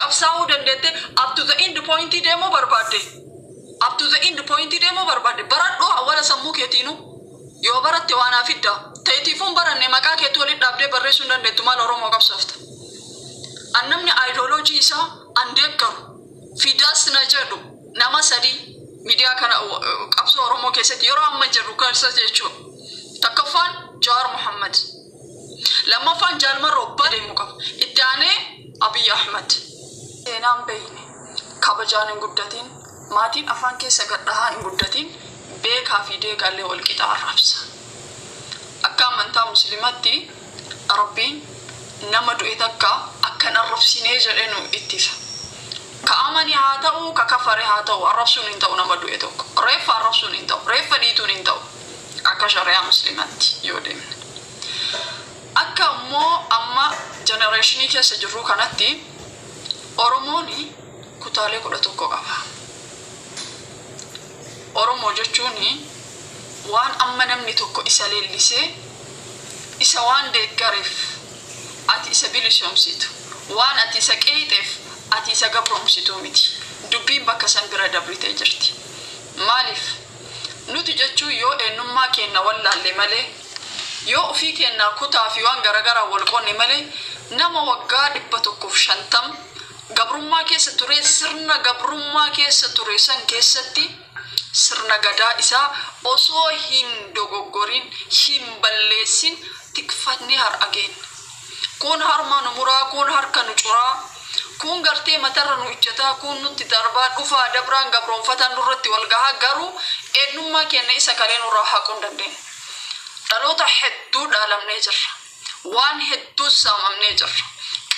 Qabsaa'uu dandeette, up to the end point deemuu barbaadde, up to the end point deemuu barbaadde, baradhu. Awwala sammuu keetiinu yoo baratte waan haa fidda ta'etiifuun baranne maqaa keetti walitti dhaabdee barreessuu hin dandeettu. Maal Oromoo qabsoofta? An namni ideology isaa an deeggaru fidas na jedhu nama sadii miidiyaa kana, qabsoo Oromoo keessatti yeroo amma jirru keessa jechuudha. Takkaffaan Jawaar Muhammad. Lammaffaan Jaalmarroo deemuu qaba. Itti aanee Abiy Ahmad. Seenaan beeyne, kabajaan hin guddatin, maatiin afaan keessa gadhahaa hin guddatin, beekaa fi deegaallee wal qixa arrabsa. Akka amantaa Musliimatti Rabbiin nama du'e takka akkan arrabsinee jedhee nu ittisa. Ka amani haa ta'u, ka kafare haa ta'u, arrabsuun hin ta'u nama du'e tokko. Reeffa arrabsuun hin ta'u, reeffa dhiituun hin ta'u. Akka shari'aa Musliimatti yoo deemne. Akka immoo amma generation keessa jirru kanatti Oromoon kutaalee 11 qaba. Oromoo jechuun waan amma namni tokko isa leellisee isa waan deeggareef ati isa bilisoomsitu, waan ati isa qeexeef ati isa gabroomsituu miti. Dubbiin bakka san bira dabritee jirti. Maaliif? Nuti jechuun yoo eenyummaa keenya wallaalle malee, yoo ofii keenyaa kutaa fi waan garaagaraa wal qoonne malee, nama waggaa 150 gabrummaa keessa ture, sirna gabrummaa keessa ture san keessatti sirna gadaa isaa osoo hin dogoggorin, hin balleessin tikfannee har'a geenne. Kun harma nu muraa, kun harka nu curaa, kun gartee matarra nu ijjataa, kun nutti darbaa dhufaa dabraan gabroonfataan nurratti wal gahaa, garuu eenyummaa keenya isa kalee nurraa haquu hin dandeenye. Dhaloota hedduu dhaalamnee jirra. Waan hedduu saamamnee jirra.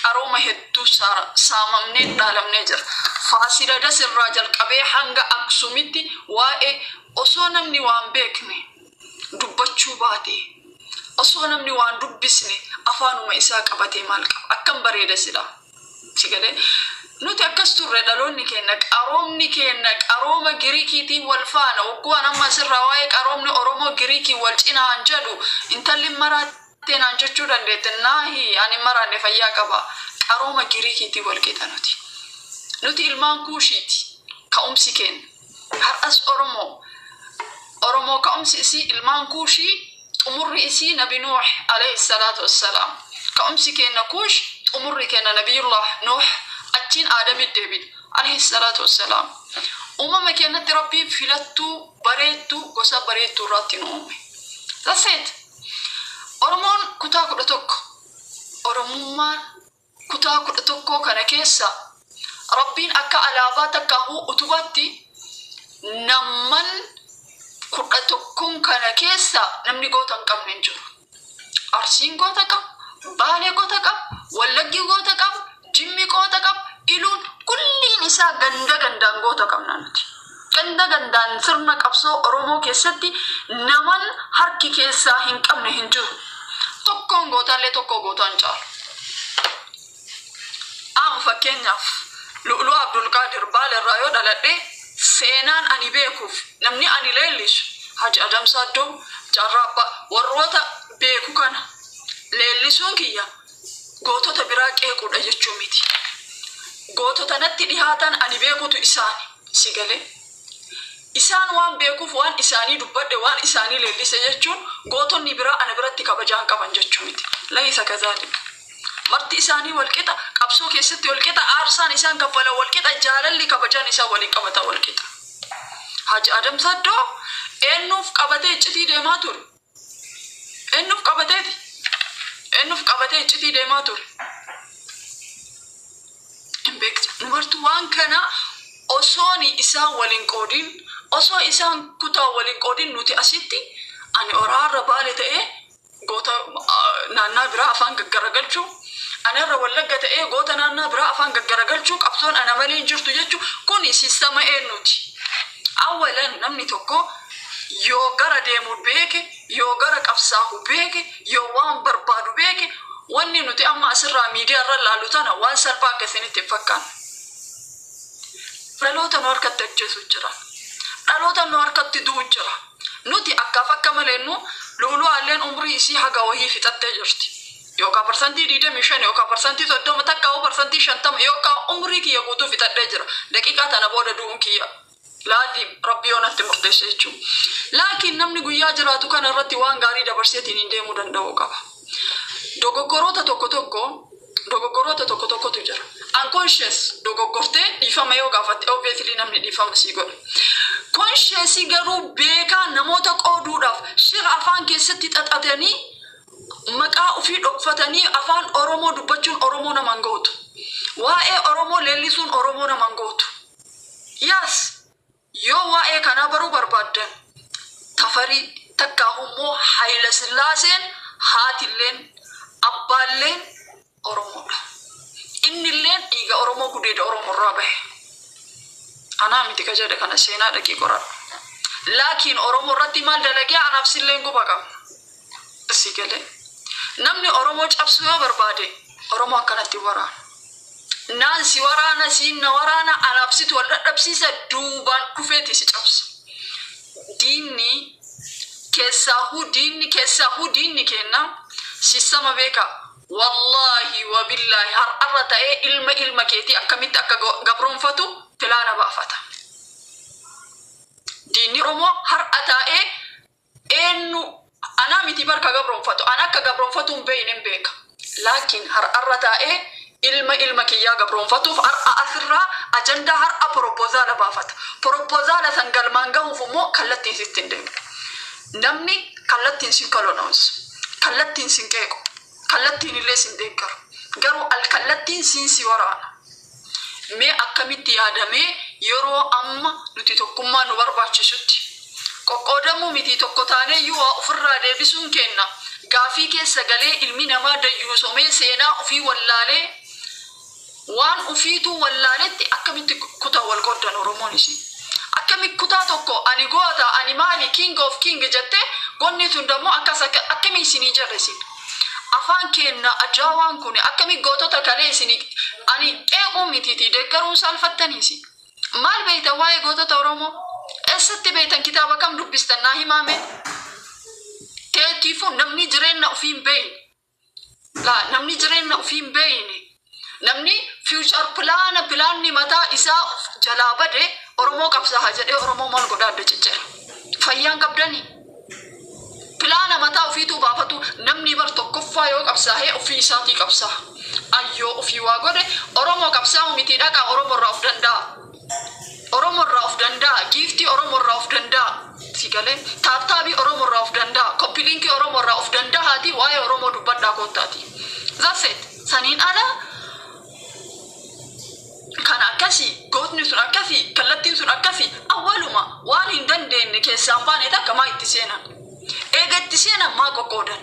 Qarooma hedduu saamamnee dhaalamnee jirra. Faasiladas irraa jalqabee hanga Aksumitti waa'ee osoo namni waan beekne dubbachuu baate, osoo namni waan dubbisne afaanuma isaa qabatee maal qaba? Akkam bareeda sila. Si galee? Nuti akkas turre. Dhaloonni keenya, qaroomni keenya qarooma Giriikiitiin wal faana. Wagguwaan amma asirraa waa'ee qaroomni Oromoo Giriikii wal cinaan jedhu, intalli maraattee naan jechuu dandeette. Naahi, ani maraanne, fayyaa qaba. Qarooma Giriikiitiin wal qixa nuti. Nuti ilmaan Kuushiiti. Ka'umsi keenya. Har'as Oromoo. Oromoo ka'umsi isii ilmaan Kuushii, xumurri isii Nabi Nuux alayhi salaatu wassalaam. Ka'umsi keenya Kuush, xumurri keenya Nabiyullah Nuux, achiin Aadamit deebina alayhi salaatu wassalaam. Uumama keenyatti Rabbiin filattuu bareedduu, gosa bareedduu irraatti nu uume. That's it. Oromoon kutaa 11. Oromummaan kutaa 11 kana keessa Rabbiin akka alaabaa takkaahuu utubaatti namman 11n kana keessa namni goota hin qabne hin jiru. Arsiin goota qaba, Baalee goota qaba, Wallaggi goota qaba, Jimmi goota qaba, Iluun kulliin isaa ganda gandaan goota qabna nuti. Ganda gandaan sirna qabsoo Oromoo keessatti naman harki keessaa hin qabne hin jiru. Tokkoon gootaallee tokko gootaan caalu. Aan fakkeenyaaf Lu'lu'aa Abdulqaadir Baale irraa yoo dhaladhe, seenaan ani beekuuf namni ani leellisu Haji Adam Saaddoo, Jaarraa Abbaa, warroota beeku kana leellisuun kiyya gootota biraa qeequudha jechuu miti. Gootota natti dhihaatan ani beekutu isaani. Si galee? Isaan waan beekuuf waan isaanii dubbadhe, waan isaanii leellise jechuun gootonni biraa ana biratti kabajaan qaban jechuu miti. Laysa kazaalika. Marti isaanii walqixa, qabsoo keessatti walqixa, aarsaan isaan kaffalan walqixa, jaalalli kabajaan isaan waliin qabatan walqixa. Haji Adam Saddoo eenyuuf qabatee iccitii deemaa ture? Eenyuuf qabateeti? Eenyuuf qabatee iccitii deemaa ture? Hin beektu. Dubartuu waan kana osoon isaan waliin qoodin, osoo isaan kutaa waliin qoodin, nuti asitti ani oraarra Baale ta'ee goota naannaa biraa afaan gaggaragalchuu, ani irra Wallagga ta'ee goota naannaa biraa afaan gaggaragalchuu, qabsoon ana malee hin jirtu jechuu, kuni system eenyuti? Awwalan namni tokko yoo gara deemu beeke, yoo gara qabsaahu beeke, yoo waan barbaadu beeke, wanni nuti amma asirraa miidiyaa irra laallu tana waan salphaa akka isinitti hin fakkaanne. Dhaloota nu harkatti ajjeesu jira. Dhaloota nu harkatti du'u jira. Nuti akkaaf akka maleennu Lu'lu'aalleen umrii isii haga wahii fixattee jirti. Yookaan 25% yookaan 30% takka 50% yookaan umrii kiyya guutuu fixadhee jira. Daqiiqaa tana booda du'uun kiyya. Laazim Rabbi yoo natti murteesse jechuudha. Laakiin namni guyyaa jiraatu kana irratti waan gaarii dabarseetiin hin deemuu danda'uu qaba. Dogoggoroota tokko tokko, dogoggoroota tokko tokkotu jira. Unconscious dogoggortee dhiifama yoo gaafatte, obviously namni dhiifama sii godha. Conscious garuu beekaa namoota qooduudhaaf shira afaan keessatti xaxatanii, maqaa ofii dhokfatanii afaan Oromoo dubbachuun Oromoo naman gootu. Waa'ee Oromoo leellisuun Oromoo naman gootu. Yes, yoo waa'ee kanaa baruu barbaaddan, Tafarii takkaa immoo Haayila Sillaaseen haatilleen abbaalleen Oromoodha. Innilleen dhiiga Oromoo gudeeda Oromoo irraa bahe. Anaa miti ka jedhe kana, seenaa dhaqii qoradhu. Laakiin Oromoo irratti maal dalagee anaaf silleen guba qabna. Si galee. Namni Oromoo cabsuu yoo barbaade, Oromoo akkanatti waraana. Naan si waraana, siin na waraana, anaaf situ wal dadhabsiisa, duubaan dhufeeti si cabsa. Diinni keessaahuu, diinni keessaahuu, diinni kenna sistama beeka. Wallaahi wabillaahi, har'arra ta'ee ilma ilma keetii akkamitti akka gabroonfatu filaana baafata. Diinni Oromoo har'a taa'ee eenyu anaa miti barka gabroonfatu, an akka gabroonfatu hin beeyne hin beeka. Laakiin har'arra taa'ee ilma ilma kiyyaa gabroonfatuuf har'a asirraa ajandaa, har'a proposal baafata. Proposal san galmaan gahuuf immoo kallattiin sitti hin deemu. Namni kallattiin sin colonize, kallattiin sin qeequ, kallattiin illee sin deeggaru. Garuu al kallattiin siin si waraana. Mee akkamitti yaadamee yeroo amma nuti tokkummaa nu barbaachisutti, qoqqoodamuu miti, tokko taanee iyyuu waa ofirraa deebisuun kenna. Gaafii keessa galee ilmi namaa dayyuusomee seenaa ofii wallaalee, waan ofiituu wallaaletti, akkamitti kutaa wal qooddan Oromoon isin? Akkami kutaa tokko ani goota, ani maali, king of king jettee, gonni tun dammoo akkas akkami isinii jedhe isin? Afaan keenna ajaawaan kun akkami gootota kalee isinii ani qeequu mitiitii deeggaruun saalfattaniisi? Maal beeytan waa'ee gootota Oromoo? Eessatti beeytan? Kitaaba kam dubbistan naa himaame? Teetiifuu namni jireenya ofii hin beeyne. Laa, namni jireenya ofii hin beeyne. Namni future plan, planni mataa isaa jalaa bade, Oromoo qabsaa'a jedhee Oromoo maal godhaa adda ciccira? Fayyaan qabdanii? Plan mataa ofiituu baafatu namni bar tokkoffaa yoo qabsaa'ee ofii isaatii qabsaa'a. Ayyoo ofii waa godhe Oromoo qabsaa'u miti, dhaqaa Oromoo irraa of danda'a. Oromoo irraa of danda'a. Giiftii Oromoo irraa of danda'a. Si galee, tap tapii Oromoo irraa of danda'a. Copy linkii Oromoo irraa of danda'aati waa'ee Oromoo dubbadhaa koottaati. That's it. Saniin ala kan akkasii, gootni sun akkasii, kallattiin sun akkasii, awwaluma waan hin dandeenye keessaan baane takka maa itti seenan? Eega itti seenan maa qoqqoodan?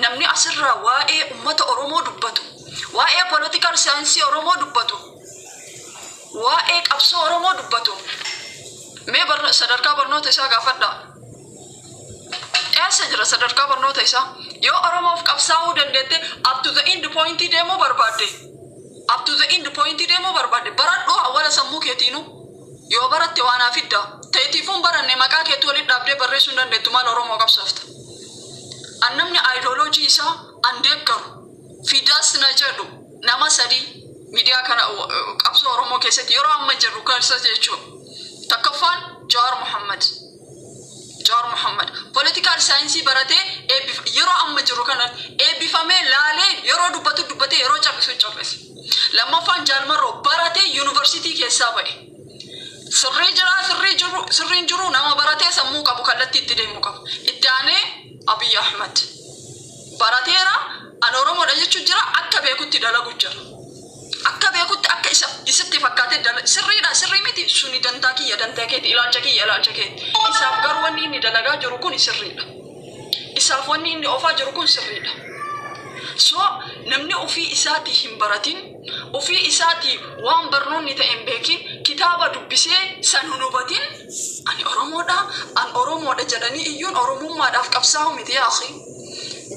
Namni asirraa waa'ee ummata Oromoo dubbatu, waa'ee political science Oromoo dubbatu, waa'ee qabsoo Oromoo dubbatu, mee sadarkaa barnoota isaa gaafadhaa. Eessa jira sadarkaa barnoota isaa? Yoo Oromoof qabsaa'uu dandeette, up to the end point deemuu barbaadde, up to the end point deemuu barbaadde, baradhuu awwala sammuu keetiinu. Yoo baratte waan haa fidda. Teetiifuun baranne, maqaa keetti walitti dhaabdee barreessuu hin dandeettu, maal Oromoo qabsaafta? An namni ideology isaa an deeggaru fidas na jedhu nama sadi miidiyaa kana qabsoo Oromoo keessatti yeroo amma jirru keessa jechuudha. Takkaffaan Jawaar Muhammad. Jawaar Muhammad political science baratee yeroo amma jiru kana eebbifamee laalee yeroo dubbatu dubbatee, yeroo callisu callise. Lammaffaan Jaalmarroo, baratee yuunivarsiitii keessaa ba'e. Sirrii jira, sirrii jiru, sirriin jiru, nama baratee sammuu qabu kallattii itti deemu qaba. Itti aanee Abiy Ahmad. Barateera, an Oromoodha jechuun jira, akka beekutti dalagu jira. Akka beekutti, akka isa isatti fakkaatee sirriidha, sirrii miti suni dantaa kiyya, dantaa keeti, ilaalcha kiyya, ilaalcha keeti. Isaaf garuu wanni inni dalagaa jiru kun sirriidha. Isaaf wanni inni oofaa jiru kun sirriidha. So namni ofii isaatii hin baratin, ofii isaatii waan barnoonni ta'e hin beekin, kitaaba dubbisee san hin hubatin, ani Oromoodha, an Oromoodha jedhanii iyyuun Oromummaadhaaf qabsaa'u miti, yaa akhi.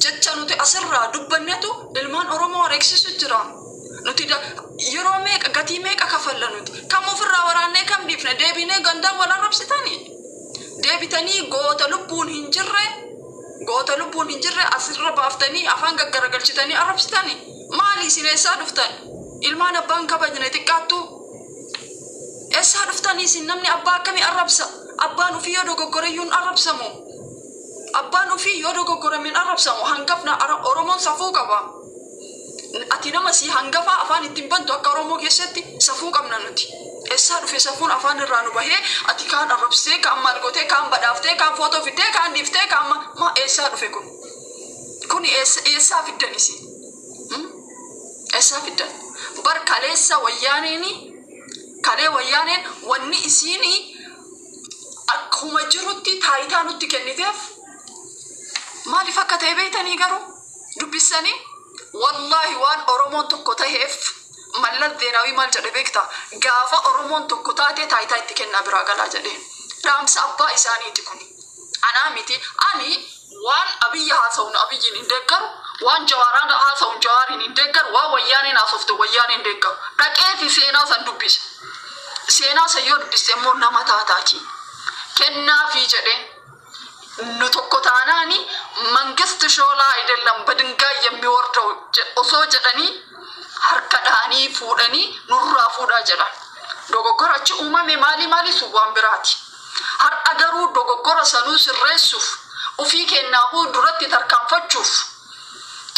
Jecha nuti asirraa dubbannetu ilmaan Oromoo wareegsisu jira. Nuti yeroo meeqa, gatii meeqa kafalla nuti? Kam ofirraa waraannee, kam dhiifne, deebinee gandaan wal arrabsitanii? Deebitanii goota lubbuun hin jirre. Goota lubbuun hin jirre asirra baaftanii afaan gaggaragalchitanii arrabsitanii maali isin eessaa dhuftan? Ilmaan abbaan kabajne xiqqaattu eessaa dhuftanii isin? Namni abbaa akkamii arrabsa? Abbaan ofii yoo dogoggoreyyuu hin arrabsamu. Abbaan ofii yoo dogoggorame hin arrabsamu. Hangafna Oromoon safuu qaba. Ati nama si hangafaa afaan ittiin bantu akka Oromoo keessatti safuu qabna nuti. Eessaa dhufe safuun afaan irraa nu bahee ati kaan arrabsee, kaan maal gootee, kaan badhaaftee, kaan footoo fiddee, kaan dhiiftee, kaan ma eessaa dhufe kun? Kun eessaa fiddan isin? Eessaa fiddan? Bar kaleessa wayyaaneen, kalee wayyaaneen wanni isiin akkuma jirutti taayitaa nutti kenniteef maaliif akka ta'e beektanii garuu dubbissanii? Wallaahi, waan Oromoon tokko taheef. Mallas Zeenaawii maal jedhe beektaa? Gaafa Oromoon tokko taate taayitaa itti kennaa biraa galaa jedhee. Dhaamsa abbaa isaaniiti kun. Anaa miti. Ani waan Abiyyi haasa'uun Abiyyiin hin deeggaru, waan Jawaaraan haasa'uun Jawaariin hin deeggaru, waan Wayyaaneen haasofte Wayyaaneen hin deeggaru. Dhaqeeti seenaa san dubbise. Seenaa san yoo dubbiste immoo nama taataati. Kennaafii jedhee. Nu tokko taanaani መንግስት ሾላ አይደለም በድንጋይ የሚወርደው osoo jedhanii harka dhahanii fuudhanii nurraa fuudhaa jedhan. Dogoggora achi uumame maali maali sun waan biraati. Har'a garuu dogoggora sanuu sirreessuuf, ofii kennaafuu duratti tarkaanfachuuf,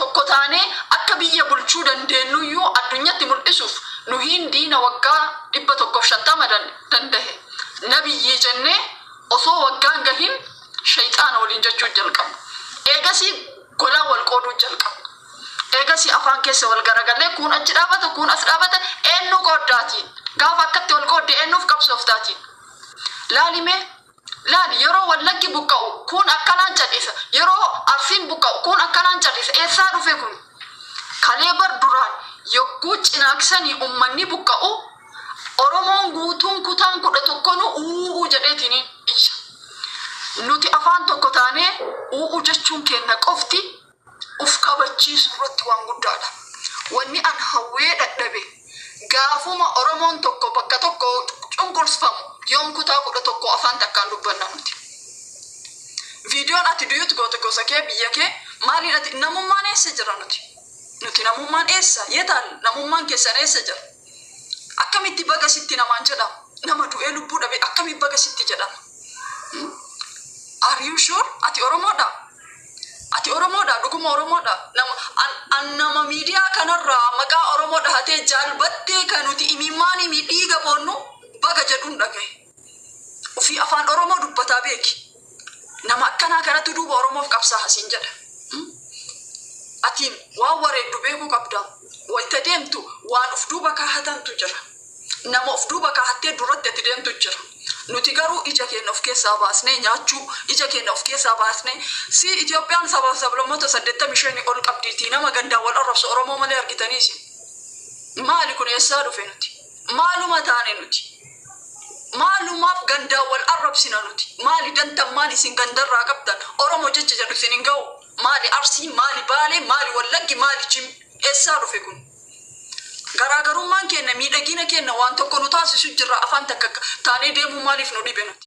tokko taanee akka biyya bulchuu dandeenyuyyuu addunyatti mul'isuuf, nuhiin diina waggaa 150 danda'e. Nabiyyii jennee osoo waggaan gahin shayxaana waliin jechuu jalqabna. Eegasii gola wal qooduu jalqabna. Eegasii afaan keessa wal garagallee kun achi dhaabata, kun as dhaabata, eenyu qooddaatiin? Gaafa akkatti wal qoodde eenyuuf qabsooftaatiin? Laalimee laali, yeroo Wallaggi buqqa'u kun akkanaan cal'isa. Yeroo Arsiin buqqa'u kun akkanaan cal'isa. Eessaa dhufe kun? Kalee bar duraan yogguu cinaaksanii uummanni buqqa'u Oromoon guutuun kutaan 11nu uuu jedheetiin iyya. Nuti afaan tokko taanee uuu jechuun kenna qofti uf kabachiisu irratti waan guddaadha. Wanni an hawwee dadhabe, gaafuma Oromoon tokko bakka tokko cunqurfamu yoom kutaa 11 afaan takkaan dubbanna nuti? Viidiyoon ati duet goote gosa kee, biyya kee maaliin ati namummaan eessa jira nuti? Nuti namummaan eessa? Yeetaal namummaan keessan eessa jira? Akkamitti baga sitti namaan jedhama? Nama du'ee lubbuu dhabe akkamitti baga sitti jedhama? Are you sure? Ati Oromoodha? Ati Oromoodha? Dhuguma Oromoodha? Nama an nama miidiyaa kanarraa maqaa Oromoo dhahatee jaalbattee kan nuti imimmaanii dhiiga boonnu baga jedhuun dhagahe. Ofii afaan Oromoo dubbataa beeki. Nama akkanaa kanatti duuba Oromoof qabsaa hasiin jedha. Atiin waan wareeddu beekuu qabda. Wayita deemtu waan of duuba kaahatantu jira. Nama of duuba kaahattee duratti ati deemtu jira. Nuti garuu ija keenya of keessaa baasnee nyaachuu, ija keenya of keessaa baasnee si Itoophiyaan saba sablammoota 85 ol qabdiitii nama gandaan wal arrabsu Oromoo malee argitaniisi. Maali kun? Eessaa dhufe nuti? Maaluma taane nuti? Maalumaaf gandaan wal arrabsina nuti? Maali dantammaan isin gandarraa qabdan? Oromoo jecha jedhu isin hin ga'u. Maali Arsii, maali Baalee, maali Wallaggi, maali Jim? Eessaa dhufe kun? Garaagarummaan keenya miidhagina keenya, waan tokko nu taasisu jirra. Afaan takka taanee deemuu maaliif nu dhibe nuti?